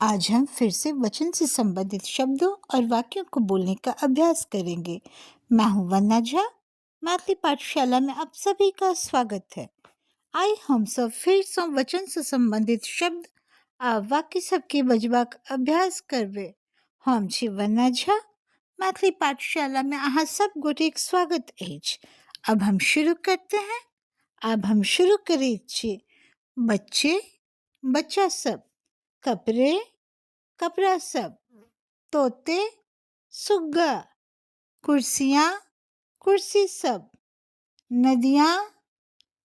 आज हम फिर से वचन से संबंधित शब्दों और वाक्यों को बोलने का अभ्यास करेंगे। मैं हूं वंदना झा। मैथिली पाठशाला में आप सभी का स्वागत है। आइ हम सब फिर सँ वचन से संबंधित शब्द आ वाक्य सबके बजबाक अभ्यास करबै। हम छी वंदना झा। मैथिली पाठशाला में अहाँ सब गोटेक स्वागत अछि। अब हम शुरू करते हैं। आब हम शुरू करैत छी। बच्चे, बच्चा सब, कपड़े, कपड़ा सब, तोते, सुग्गा, कुर्सियाँ, कुर्सी सब, नदियाँ,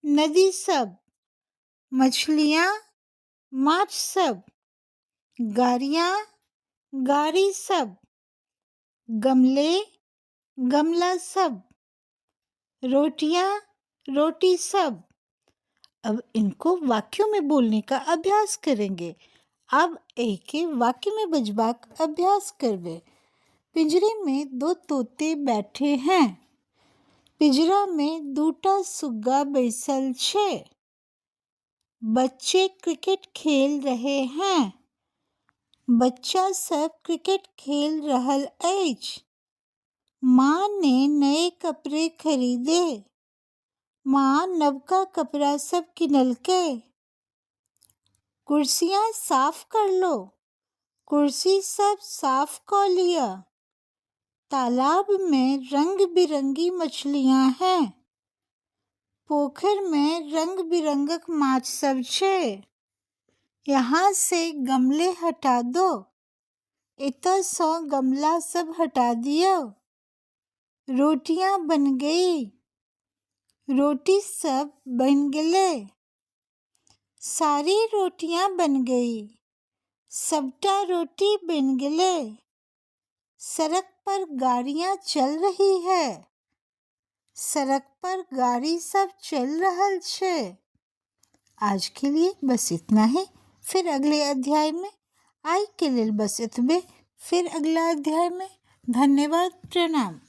नदी सब, मछलियाँ, माछ सब, गाड़ियाँ, गाड़ी सब, गमले, गमला सब, रोटियाँ, रोटी सब। अब इनको वाक्यों में बोलने का अभ्यास करेंगे। अब एहिके वाक्य में बजबाक अभ्यास करबै। पिंजरे में दो तोते बैठे हैं। पिंजरा में दूटा सुग्गा बैसल छै। बच्चे क्रिकेट खेल रहे हैं। बच्चा सब क्रिकेट खेल रहल अछि। माँ ने नए कपड़े खरीदे। माँ नवका कपड़ा सब किनलकै। कुर्सियाँ साफ कर लो। कुर्सी सब साफ कऽ लिअ। तालाब में रंग बिरंगी मछलियाँ हैं। पोखरिमे रंग बिरंगक माछ सब छै। यहाँ से गमले हटा दो। एतऽसँ गमला सब हटा दियौ। रोटियाँ बन गई। रोटी सब बनि गेलै। सारी रोटियाँ बन गई। सबटा रोटी बनि गेलै। सड़क पर गाड़ियाँ चल रही है। सड़क पर गाड़ी सब चलि रहल छै। आज के लिए बस इतना ही। फिर अगले अध्याय में। आइ के लेल बस एतबे। फिर अगला अध्याय में। धन्यवाद। प्रणाम।